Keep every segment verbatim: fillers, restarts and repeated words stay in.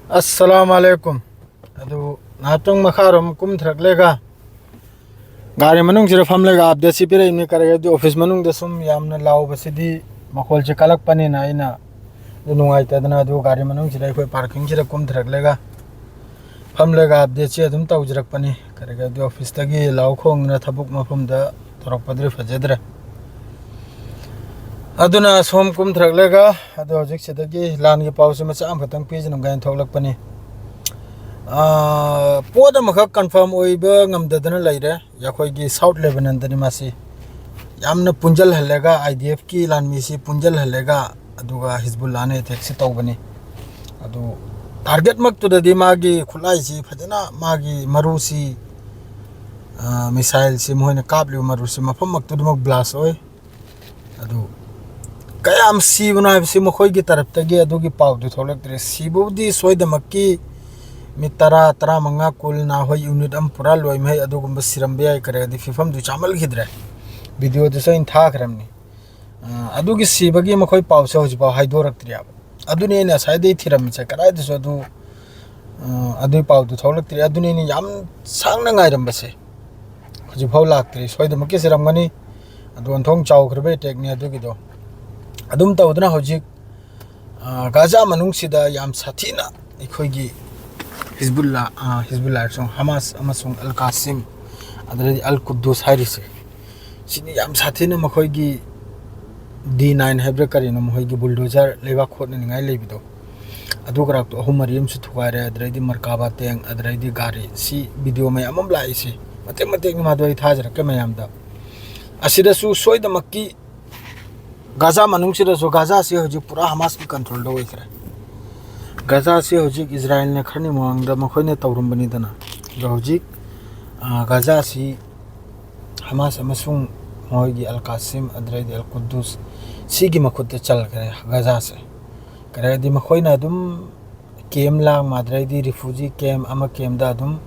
ꯑꯁꯂꯥꯝ ꯑꯂꯩꯀꯨꯝ꯫ ꯑꯗꯨ ꯉꯥꯏꯍꯥꯛꯇꯪ ꯃꯈꯥꯔꯣꯝ ꯀꯨꯝꯊꯔꯛꯂꯦꯒ, ꯒꯥꯔꯤ ꯃꯅꯨꯡꯁꯤꯗ ꯐꯝꯂꯒ ꯑꯞꯗꯦꯠꯁꯤ ꯄꯤꯔꯛꯏꯅꯤ꯫ ꯀꯔꯤꯒꯤꯗꯤ ꯑꯣꯐꯤꯁ ꯃꯅꯨꯡꯗ ꯁꯨꯝ ꯌꯥꯝꯅ ꯂꯥꯎꯕꯁꯤꯗꯤ ꯃꯈꯣꯜꯁꯦ ꯀꯜꯂꯛꯄꯅꯤꯅ ꯑꯩꯅ ꯑꯗꯨ ꯅꯨꯡꯉꯥꯏꯇꯗꯅ ꯑꯗꯨ ꯒꯥꯔꯤ ꯃꯅꯨꯡꯁꯤꯗ ꯑꯩꯈꯣꯏ ꯄꯥꯔꯀꯤꯡꯁꯤꯗ ꯀꯨꯝꯊꯔꯛꯂꯒ ꯐꯝꯂꯒ ꯑꯞꯗꯦꯠꯁꯤ ꯑꯗꯨꯝ ꯇꯧꯖꯔꯛꯄꯅꯤ꯫ ꯀꯔꯤꯒꯤꯗꯤ ꯑꯣꯐꯤꯁꯇꯒꯤ ꯂꯥꯎ ꯈꯣꯡꯗꯅ ꯊꯕꯛ ꯃꯐꯝꯗ ꯇꯧꯔꯛꯄꯗꯨꯗꯤ ꯐꯖꯗ꯭ꯔꯦ꯫ ꯑꯗꯨꯅ ꯁꯣꯝ ꯀꯨꯝꯊꯔꯛꯂꯒ ꯑꯗꯣ ꯍꯧꯖꯤꯛꯁꯤꯗꯒꯤ ꯂꯥꯟꯒꯤ ꯄꯥꯎꯁꯦ ꯃꯆꯥ ꯑꯃꯈꯛꯇꯪ ꯄꯤꯖꯅꯕ ꯀꯥꯏꯅ ꯊꯣꯛꯂꯛꯄꯅꯤ꯫ ꯑꯥ, ꯄꯣꯠ ꯑꯃꯈꯛ ꯀꯟꯐꯥꯔꯝ ꯑꯣꯏꯕ ꯉꯝꯗꯗꯅ ꯂꯩꯔꯦ꯫ ꯑꯩꯈꯣꯏꯒꯤ ꯁꯥꯎꯠ ꯂꯦꯕꯅꯟꯗꯅꯤ ꯃꯥꯁꯤ꯫ ꯌꯥꯝꯅ ꯄꯨꯟꯖꯜꯍꯜꯂꯒ ꯑꯥꯏ ꯗꯤ ꯑꯦꯐꯀꯤ ꯂꯥꯟꯃꯤꯁꯤ ꯄꯨꯟꯖꯜꯍꯜꯂꯒ ꯑꯗꯨꯒ ꯍꯤꯖꯕꯨꯜꯂꯥꯅ ꯑꯦꯇꯦꯛꯁꯤ ꯇꯧꯕꯅꯤ꯫ ꯑꯗꯨ ꯇꯥꯔꯒꯦꯠꯃꯛꯇꯨꯗꯗꯤ ꯃꯥꯒꯤ ꯈꯨꯠꯂꯥꯏꯁꯤ ꯐꯖꯅ ꯃꯥꯒꯤ ꯃꯔꯨꯁꯤ, ꯑꯥ, ꯃꯤꯁꯥꯏꯜꯁꯤ ꯃꯈꯣꯏꯅ ꯀꯥꯞꯂꯤꯕ ꯃꯔꯨꯁꯤ ꯃꯐꯝꯃꯛꯇꯨꯗꯃꯛ ꯕ꯭ꯂꯥꯁ ꯑꯣꯏ꯫ ꯑꯗꯨ ꯀꯌꯥꯝ ꯁꯤꯕꯅꯣ ꯍꯥꯏꯕꯁꯤ ꯃꯈꯣꯏꯒꯤ ꯇꯔꯞꯇꯒꯤ ꯑꯗꯨꯒꯤ ꯄꯥꯎꯗꯨ ꯊꯣꯛꯂꯛꯇ꯭ꯔꯦ꯫ ꯁꯤꯕꯕꯨꯗꯤ ꯁꯣꯏꯗꯃꯛꯀꯤ ꯃꯤ ꯇꯔꯥ, ꯇꯔꯥꯃꯉꯥ, ꯀꯨꯟ ꯅꯍꯥꯟꯋꯥꯏ ꯌꯨꯅꯤꯠ ꯑꯃ ꯄꯨꯔꯥ ꯂꯣꯏꯃꯩ ꯑꯗꯨꯒꯨꯝꯕ ꯁꯤꯔꯝꯕ ꯌꯥꯏ꯫ ꯀꯔꯤꯒꯤꯗꯤ ꯐꯤꯕꯝꯗꯨ ꯆꯥꯃꯜꯈꯤꯗ꯭ꯔꯦ꯫ ꯚꯤꯗꯤꯑꯣꯗꯨꯁꯨ ꯑꯩꯅ ꯊꯥꯈ꯭ꯔꯕꯅꯤ꯫ ꯑ, ꯑꯗꯨꯒꯤ ꯁꯤꯕꯒꯤ ꯃꯈꯣꯏ ꯄꯥꯎꯁꯦ ꯍꯧꯖꯤꯛꯐꯥꯎ ꯍꯥꯏꯗꯣꯔꯛꯇ꯭ꯔꯤꯑꯕ꯫ ꯑꯗꯨꯅꯤ ꯑꯩꯅ ꯉꯁꯥꯏꯗꯩ ꯊꯤꯔꯝꯃꯤꯁꯦ ꯀꯗꯥꯏꯗꯁꯨ ꯑꯗꯨ, ꯑ, ꯑꯗꯨꯒꯤ ꯄꯥꯎꯗꯨ ꯊꯣꯛꯂꯛꯇ꯭ꯔꯤ꯫ ꯑꯗꯨꯅꯤ ꯑꯩꯅ ꯌꯥꯝ ꯁꯥꯡꯅ ꯉꯥꯏꯔꯝꯕꯁꯦ꯫ ꯍꯧꯖꯤꯛꯐꯥꯎ ꯂꯥꯛꯇ꯭ꯔꯤ꯫ ꯁꯣꯏꯗꯃꯛꯀꯤ ꯁꯤꯔꯝꯒꯅꯤ꯫ ꯑꯗꯨ ꯑꯣꯟꯊꯣꯛ ꯆꯥꯎꯈ꯭ꯔꯕ ꯑꯦꯇꯦꯛꯅꯤ ꯑꯗꯨꯒꯤꯗꯣ꯫ ꯑꯗꯨꯝ ꯇꯧꯗꯅ ꯍꯧꯖꯤꯛ, ꯑ, ꯒꯥꯖꯥ ꯃꯅꯨꯡꯁꯤꯗ ꯌꯥꯝ ꯁꯥꯊꯤꯅ ꯑꯩꯈꯣꯏꯒꯤ ꯍꯤꯖꯕꯨꯜꯂꯥ, ꯑ, ꯍꯤꯖꯕꯨꯜꯂꯥ ꯍꯥꯏꯔꯁꯨ ꯍꯃꯥꯁ ꯑꯃꯁꯨꯡ ꯑꯜ ꯀꯥꯁꯤꯝ, ꯑꯗꯨꯗꯩꯗꯤ ꯑꯜ ꯀꯨꯗꯨꯁ ꯍꯥꯏꯔꯤꯁꯦ, ꯁꯤꯅꯤ ꯌꯥꯝ ꯁꯥꯊꯤꯅ ꯃꯈꯣꯏꯒꯤ ꯗꯤ ꯅꯥꯏꯟ ꯍꯥꯏꯕ꯭ꯔꯥ ꯀꯔꯤꯅꯣ, ꯃꯈꯣꯏꯒꯤ ꯕꯨꯜꯗꯣꯖꯔ ꯂꯩꯕꯥꯛ ꯈꯣꯠꯅꯅꯤꯡꯉꯥꯏ ꯂꯩꯕꯗꯣ, ꯑꯗꯨ ꯈꯔꯥꯛꯇꯣ ꯑꯍꯨꯝ ꯃꯔꯤ ꯑꯃꯁꯨ ꯊꯨꯒꯥꯏꯔꯦ꯫ ꯑꯗꯨꯗꯩꯗꯤ ꯃꯔꯀꯥꯕꯥ ꯇꯦꯡ, ꯑꯗꯨꯗꯩꯗꯤ ꯒꯥꯔꯤ, ꯁꯤ ꯚꯤꯗꯤꯑꯣ ꯃꯌꯥꯝ ꯑꯃ ꯂꯥꯛꯏꯁꯦ ꯃꯇꯦꯛ ꯃꯇꯦꯛꯅꯤ꯫ ꯃꯥꯗꯣ ꯑꯩ ꯊꯥꯖꯔꯛꯀꯦ ꯃꯌꯥꯝꯗ꯫ ꯑꯁꯤꯗꯁꯨ ꯁꯣꯏꯗꯃꯛꯀꯤ ꯒꯥꯖꯥ ꯃꯅꯨꯡꯁꯤꯗꯁꯨ, ꯒꯥꯖꯥꯁꯤ ꯍꯧꯖꯤꯛ ꯄꯨꯔꯥ ꯍꯃꯥꯁꯀꯤ ꯀꯟꯇ꯭ꯔꯣꯜꯗ ꯑꯣꯏꯈ꯭ꯔꯦ꯫ ꯒꯥꯖꯥꯁꯤ ꯍꯧꯖꯤꯛ ꯏꯖꯔꯥꯌꯦꯜꯅ ꯈꯔꯅꯤ ꯃꯃꯥꯡꯗ ꯃꯈꯣꯏꯅ ꯇꯧꯔꯝꯕꯅꯤꯗꯅ, ꯑꯗꯣ ꯍꯧꯖꯤꯛ, ꯑ, ꯒꯥꯖꯥꯁꯤ ꯍꯃꯥꯁ ꯑꯃꯁꯨꯡ ꯃꯈꯣꯏꯒꯤ ꯑꯜ ꯀꯥꯁꯤꯝ, ꯑꯗꯨꯗꯩꯗꯤ ꯑꯜ ꯀꯨꯗꯨꯁ, ꯁꯤꯒꯤ ꯃꯈꯨꯠꯇ ꯆꯜꯈ꯭ꯔꯦ ꯒꯥꯖꯥꯁꯦ꯫ ꯀꯔꯤ ꯍꯥꯏꯗꯤ ꯃꯈꯣꯏꯅ ꯑꯗꯨꯝ ꯀꯦꯝ ꯂꯥꯡ, ꯑꯗꯨꯗꯩꯗꯤ ꯔꯤꯐ꯭ꯌꯨꯖꯤ ꯀꯦꯝ ꯑꯃ ꯀꯦꯝꯗ ꯑꯗꯨꯝ,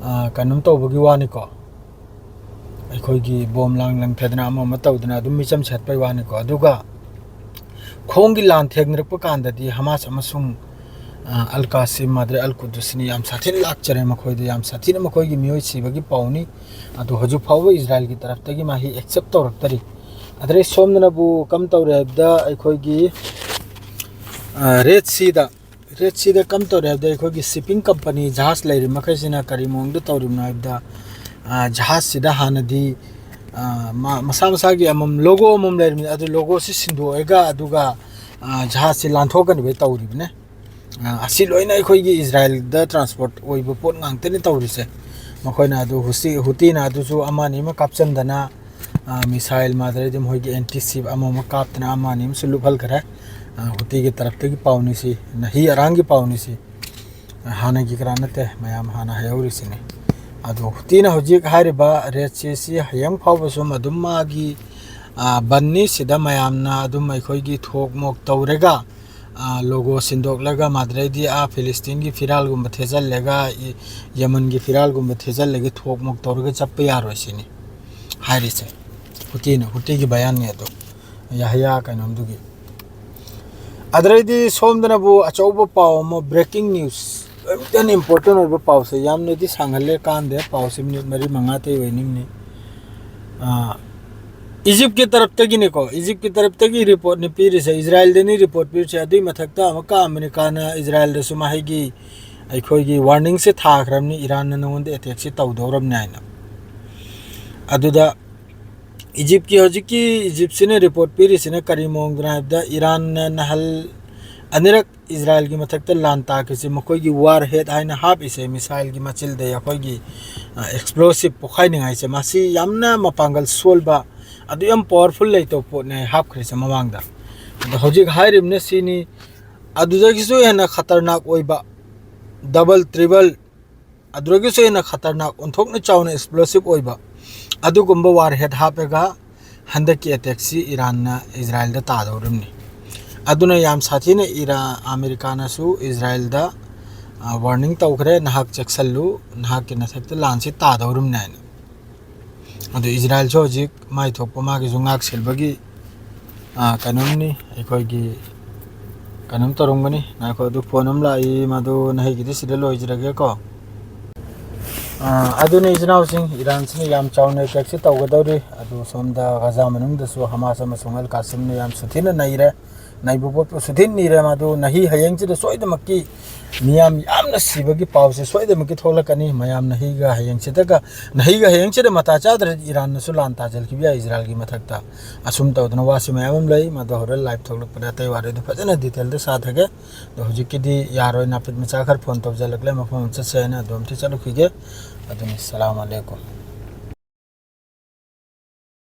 ꯑ, ꯀꯩꯅꯣꯝ ꯇꯧꯕꯒꯤ ꯋꯥꯅꯤꯀꯣ꯫ ꯑꯩꯈꯣꯏꯒꯤ ꯕꯣꯝ ꯂꯥꯡ ꯂꯪꯊꯗꯅ ꯑꯃ ꯑꯃ ꯇꯧꯗꯅ ꯑꯗꯨꯝ ꯃꯤꯆꯝ ꯁꯦꯠꯄꯩ ꯋꯥꯅꯤꯀꯣ꯫ ꯑꯗꯨꯒ ꯈꯣꯡꯒꯤ ꯂꯥꯟ ꯊꯦꯡꯅꯔꯛꯄ ꯀꯥꯟꯗꯗꯤ ꯍꯃꯥꯁ ꯑꯃꯁꯨꯡ ꯑ, ꯑꯜ ꯀꯥꯁꯤꯝ, ꯃꯥꯗ꯭ꯔꯦ ꯑꯜ ꯀꯨꯗꯨꯁꯅꯤ ꯌꯥꯝ ꯁꯥꯊꯤꯅ ꯂꯥꯛꯆꯔꯦ꯫ ꯃꯈꯣꯏꯗ ꯌꯥꯝ ꯁꯥꯊꯤꯅ ꯃꯈꯣꯏꯒꯤ ꯃꯤꯑꯣꯏ ꯁꯤꯕꯒꯤ ꯄꯥꯎꯅꯤ꯫ ꯑꯗꯨ ꯍꯧꯖꯤꯛ ꯐꯥꯎꯕ ꯏꯖꯔꯥꯏꯜꯒꯤ ꯇꯔꯞꯇꯒꯤ ꯃꯍꯩ ꯑꯦꯛꯁꯦꯞ ꯇꯧꯔꯛꯇꯔꯤ꯫ ꯑꯗꯩ ꯁꯣꯝꯗꯅꯕꯨ ꯀꯝ ꯇꯧꯔꯦ ꯍꯥꯏꯕꯗ, ꯑꯩꯈꯣꯏꯒꯤ, ꯑ, ꯔꯦꯗ ꯁꯤꯗ, ꯔꯦꯗ ꯁꯤꯗ ꯀꯝ ꯇꯧꯔꯦ ꯍꯥꯏꯕꯗ, ꯑꯩꯈꯣꯏꯒꯤ ꯁꯤꯞꯄꯤꯡ ꯀꯝꯄꯅꯤ ꯖꯍꯥꯖ ꯂꯩꯔꯤ ꯃꯈꯩꯁꯤꯅ ꯀꯔꯤ ꯃꯑꯣꯡꯗ ꯇꯧꯔꯤꯕꯅꯣ ꯍꯥꯏꯕꯗ, ꯑ, ꯖꯍꯥꯖꯁꯤꯗ ꯍꯥꯟꯅꯗꯤ, ꯑ, ꯃ-, ꯃꯁꯥ ꯃꯁꯥꯒꯤ ꯑꯃꯃꯝ ꯂꯣꯒꯣ ꯑꯃꯃꯝ ꯂꯩꯔꯝꯃꯤ꯫ ꯑꯗꯨ ꯂꯣꯒꯣꯁꯤ ꯁꯤꯟꯗꯣꯛꯑꯒ, ꯑꯗꯨꯒ, ꯑ, ꯖꯍꯥꯖꯁꯤ ꯂꯥꯟꯊꯣꯛꯀꯅꯤꯕ ꯇꯧꯔꯤꯕꯅꯦ꯫ ꯑ, ꯑꯁꯤ ꯂꯣꯏꯅ ꯑꯩꯈꯣꯏꯒꯤ ꯏꯖꯔꯥꯏꯜꯗ ꯇ꯭ꯔꯥꯟꯁꯄꯣꯔꯠ ꯑꯣꯏꯕ ꯄꯣꯠ ꯉꯥꯛꯇꯅꯤ ꯇꯧꯔꯤꯁꯦ꯫ ꯃꯈꯣꯏꯅ ꯑꯗꯨ ꯍꯨꯁꯤ-, ꯍꯨꯇꯤꯅ ꯑꯗꯨꯁꯨ ꯑꯃ ꯑꯅꯤ ꯑꯃ ꯀꯥꯞꯆꯟꯗꯅ, ꯑ, ꯃꯤꯁꯥꯏꯜ, ꯃꯥꯗ꯭ꯔꯦꯗꯤ ꯃꯈꯣꯏꯒꯤ ꯑꯦꯟꯇꯤ ꯁꯤꯞ ꯑꯃ ꯑꯃ ꯀꯥꯞꯇꯅ ꯑꯃ ꯑꯅꯤ ꯑꯃꯁꯨ ꯂꯨꯞꯍꯟꯈ꯭ꯔꯦ꯫ ꯑ, ꯍꯨꯇꯤꯒꯤ ꯇꯔꯞꯇꯒꯤ ꯄꯥꯎꯅꯤꯁꯤ, ꯅꯍꯤ ꯑꯔꯥꯡꯒꯤ ꯄꯥꯎꯅꯤꯁꯤ꯫ ꯑ, ꯍꯥꯟꯅꯒꯤ ꯀꯔꯥ ꯅꯠꯇꯦ, ꯃꯌꯥꯝ ꯍꯥꯟꯅ ꯍꯥꯏꯍꯧꯔꯤꯁꯤꯅꯤ꯫ ꯑꯗꯣ ꯍꯨꯇꯤꯅ ꯍꯧꯖꯤꯛ ꯍꯥꯏꯔꯤꯕ ꯔꯦꯗ ꯁꯤꯁꯤ ꯍꯌꯦꯡ ꯐꯥꯎꯕ ꯁꯨꯝ ꯑꯗꯨꯝ ꯃꯥꯒꯤ, ꯑ, ꯕꯟꯅꯤ꯫ ꯁꯤꯗ ꯃꯌꯥꯝꯅ ꯑꯗꯨꯝ ꯑꯩꯈꯣꯏꯒꯤ ꯊꯣꯛ ꯃꯣꯛ ꯇꯧꯔꯒ, ꯑ, ꯂꯣꯒꯣ ꯁꯤꯟꯗꯣꯛꯂꯒ, ꯃꯥꯗ꯭ꯔꯦꯗꯤ ꯑꯥ ꯐꯤꯂꯤꯁꯇꯤꯟꯒꯤ ꯐꯤꯔꯥꯜꯒꯨꯝꯕ ꯊꯦꯠꯆꯜꯂꯒ, ꯏ-, ꯌꯃꯟꯒꯤ ꯐꯤꯔꯥꯜꯒꯨꯝꯕ ꯊꯦꯠꯆꯜꯂꯒ ꯊꯣꯛ ꯃꯣꯛ ꯇꯧꯔꯒ ꯆꯠꯄ ꯌꯥꯔꯣꯏ ꯁꯤꯅꯤ ꯍꯥꯏꯔꯤꯁꯦ꯫ ꯍꯨꯇꯤꯅ, ꯍꯨꯇꯤꯒꯤ ꯕꯌꯥꯟꯅꯤ ꯑꯗꯣ꯫ ꯌꯥꯍꯌꯥ ꯀꯩꯅꯣꯝꯗꯨꯒꯤ꯫ ꯑꯗꯩꯗꯤ ꯁꯣꯝꯗꯅꯕꯨ ꯑꯆꯧꯕ ꯄꯥꯎ ꯑꯃ, ꯕ꯭ꯔꯦꯀꯤꯡ ꯅ꯭ꯌꯨꯁ, very important ꯑꯣꯏꯕ ꯄꯥꯎꯁꯦ꯫ ꯌꯥꯝꯅꯗꯤ ꯁꯥꯡꯍꯜꯂꯦ, ꯀꯥꯟꯗꯦ, ꯄꯥꯎꯁꯦ ꯃꯤꯅꯤꯠ ꯃꯔꯤ ꯃꯉꯥꯇꯩ ꯑꯣꯏꯅꯤꯡꯅꯤ꯫ ꯑꯥ, ꯏꯖꯤꯞꯀꯤ ꯇꯔꯞꯇꯒꯤꯅꯤꯀꯣ, ꯏꯖꯤꯞꯀꯤ ꯇꯔꯞꯇꯒꯤ ꯔꯤꯄꯣꯔꯠꯅꯤ ꯄꯤꯔꯤꯁꯦ, ꯏꯖꯔꯥꯏꯜꯗꯅꯤ ꯔꯤꯄꯣꯔꯠ ꯄꯤꯔꯤꯁꯦ꯫ ꯑꯗꯨꯏ ꯃꯊꯛꯇ ꯑꯃꯨꯛꯀ ꯑꯃꯦꯔꯤꯀꯥꯅ ꯏꯖꯔꯥꯏꯜꯗꯁꯨ ꯃꯍꯩꯒꯤ, ꯑꯩꯈꯣꯏꯒꯤ ꯋꯥꯔꯅꯤꯡꯁꯦ ꯊꯥꯈ꯭ꯔꯕꯅꯤ, ꯏꯔꯥꯟꯅ ꯅꯉꯣꯟꯗ ꯑꯦꯇꯦꯛꯁꯦ ꯇꯧꯗꯧꯔꯕꯅꯤ ꯍꯥꯏꯅ꯫ ꯑꯗꯨꯗ ꯏꯖꯤꯞꯀꯤ, ꯍꯧꯖꯤꯛꯀꯤ ꯏꯖꯤꯞꯁꯤꯅ ꯔꯤꯄꯣꯔꯠ ꯄꯤꯔꯤꯁꯤꯅ ꯀꯔꯤ ꯃꯑꯣꯡꯗꯅꯣ ꯍꯥꯏꯕꯗ, ꯏꯔꯥꯟꯅ ꯅꯍꯜ ꯑꯅꯤꯔꯛ ꯏꯖꯔꯥꯏꯜꯒꯤ ꯃꯊꯛꯇ ꯂꯥꯟ ꯇꯥꯈꯤꯕꯁꯤ ꯃꯈꯣꯏꯒꯤ ꯋꯥꯔ ꯍꯦꯗ ꯍꯥꯏꯅ ꯍꯥꯞꯄꯤꯁꯦ, ꯃꯤꯁꯥꯏꯜꯒꯤ ꯃꯆꯤꯜꯗ ꯑꯩꯈꯣꯏꯒꯤ, ꯑ, ꯑꯦꯛꯁꯄ꯭ꯂꯣꯁꯤꯞ ꯄꯣꯈꯥꯏꯅꯤꯡꯉꯥꯏꯁꯦ, ꯃꯁꯤ ꯌꯥꯝꯅ ꯃꯄꯥꯡꯒꯜ ꯁꯣꯟꯕ, ꯑꯗꯨ ꯌꯥꯝ ꯄꯋꯥꯔꯐꯨꯜ ꯂꯩꯇꯕ ꯄꯣꯠꯅꯦ ꯍꯥꯏ ꯍꯥꯞꯈ꯭ꯔꯤꯁꯦ ꯃꯃꯥꯡꯗ꯫ ꯑꯗꯣ ꯍꯧꯖꯤꯛ ꯍꯥꯏꯔꯤꯕꯅ ꯁꯤꯅꯤ, ꯑꯗꯨꯗꯒꯤꯁꯨ ꯍꯦꯟꯅ ꯈꯇꯔꯅꯥꯛ ꯑꯣꯏꯕ, ꯗꯕꯜ, ꯇ꯭ꯔꯤꯕꯜ, ꯑꯗꯨꯗꯒꯤꯁꯨ ꯍꯦꯟꯅ ꯈꯇꯔꯅꯥꯛ, ꯑꯣꯟꯊꯣꯛꯅ ꯆꯥꯎꯅ ꯑꯦꯛꯁꯄ꯭ꯂꯣꯁꯤꯞ ꯑꯣꯏꯕ ꯑꯗꯨꯒꯨꯝꯕ ꯋꯥꯔ ꯍꯦꯗ ꯍꯥꯞꯄꯒ ꯍꯟꯗꯛꯀꯤ ꯑꯦꯇꯦꯛꯁꯤ ꯏꯔꯥꯟꯅ ꯏꯖꯔꯥꯏꯜꯗ ꯇꯥꯗꯧꯔꯤꯕꯅꯤ꯫ ꯑꯗꯨꯅ ꯌꯥꯝ ꯁꯥꯊꯤꯅ ꯏꯔꯥ-, ꯑꯃꯦꯔꯤꯀꯥꯅꯁꯨ ꯏꯖꯔꯥꯏꯜꯗ, ꯑ, ꯋꯥꯔꯅꯤꯡ ꯇꯧꯈ꯭ꯔꯦ, "ꯅꯍꯥꯛ ꯆꯦꯛꯁꯤꯜꯂꯨ, ꯅꯍꯥꯛꯀꯤ ꯅꯊꯛꯇ ꯂꯥꯟꯁꯤ ꯇꯥꯗꯧꯔꯤꯕꯅꯤ" ꯍꯥꯏꯅ꯫ ꯑꯗꯨ ꯏꯖꯔꯥꯏꯜꯁꯨ ꯍꯧꯖꯤꯛ ꯃꯥꯏ ꯊꯣꯛꯄ ꯃꯥꯒꯤꯁꯨ ꯉꯥꯛ ꯁꯦꯜꯕꯒꯤ, ꯑ, ꯀꯩꯅꯣꯝꯅꯤ, ꯑꯩꯈꯣꯏꯒꯤ ꯀꯩꯅꯣꯝ ꯇꯧꯔꯝꯒꯅꯤ꯫ ꯉꯥꯏꯈꯣ, ꯑꯗꯨ ꯐꯣꯟ ꯑꯃ ꯂꯥꯛꯏ, ꯃꯗꯨ ꯅꯍꯩꯒꯤꯗꯤ ꯁꯤꯗ ꯂꯣꯏꯖꯔꯒꯦꯀꯣ꯫ ꯑꯥ, ꯑꯗꯨꯅꯤ ꯏꯆꯤꯟ ꯏꯅꯥꯎꯁꯤꯡ, ꯏꯔꯥꯟꯁꯤꯅ ꯌꯥꯝ ꯆꯥꯎꯅ ꯑꯦꯇꯦꯛꯁꯤ ꯇꯧꯒꯗꯧꯔꯤ꯫ ꯑꯗꯨ ꯁꯣꯝꯗ ꯒꯖꯥ ꯃꯅꯨꯡꯗꯁꯨ ꯍꯃꯥꯁ ꯑꯃꯁꯨꯡ ꯑꯜ ꯀꯥꯁꯤꯝꯅ ꯌꯥꯝ ꯁꯨꯊꯤꯅ ꯅꯩꯔꯦ꯫ ꯅꯩꯕ ꯄꯣꯠꯄꯨ ꯁꯨꯊꯤꯅ ꯅꯤꯔꯦ꯫ ꯃꯗꯨ ꯅꯍꯤ ꯍꯌꯦꯡꯁꯤꯗ ꯁꯣꯏꯗꯃꯛꯀꯤ ꯃꯤꯌꯥꯝ ꯌꯥꯝꯅ ꯁꯤꯕꯒꯤ ꯄꯥꯎꯁꯦ ꯁꯣꯏꯗꯃꯛꯀꯤ ꯊꯣꯛꯂꯛꯀꯅꯤ꯫ ꯃꯌꯥꯝ ꯅꯍꯤꯒ ꯍꯌꯦꯡꯁꯤꯗꯒ, ꯅꯍꯤꯒ ꯍꯌꯦꯡꯁꯤꯗ ꯃꯇꯥ ꯆꯥꯗ꯭ꯔꯗꯤ ꯏꯔꯥꯟꯅꯁꯨ ꯂꯥꯟ ꯇꯥꯖꯤꯜꯈꯤꯕ ꯌꯥꯏ ꯏꯖꯔꯥꯏꯜꯒꯤ ꯃꯊꯛꯇ꯫ ꯑꯁꯨꯝ ꯇꯧꯗꯅ ꯋꯥꯁꯤ ꯃꯌꯥꯝ ꯑꯃ ꯂꯩ, ꯃꯗꯨ ꯍꯣꯔꯦꯟ ꯂꯥꯏꯚ ꯊꯣꯛꯂꯛꯄꯗ ꯑꯇꯩ ꯋꯥꯔꯤꯗꯨ ꯐꯖꯅ ꯗꯤꯇꯦꯜꯗ ꯁꯥꯊꯒꯦ꯫ ꯑꯗꯣ ꯍꯧꯖꯤꯛꯀꯤꯗꯤ ꯌꯥꯔꯣꯏ, ꯅꯥꯄꯤꯠ ꯃꯆꯥ ꯈꯔ ꯐꯣꯟ ꯇꯧꯖꯜꯂꯛꯂꯦ, ꯃꯐꯝ ꯑꯃ ꯆꯠꯁꯦ ꯍꯥꯏꯅ꯫ ꯑꯗꯨ ꯑꯝꯇ ꯆꯠꯂꯨꯈꯤꯒꯦ꯫ ꯑꯗꯨꯅꯤ, ꯁꯂꯥꯝ ꯑꯂꯩꯀꯨꯝ꯫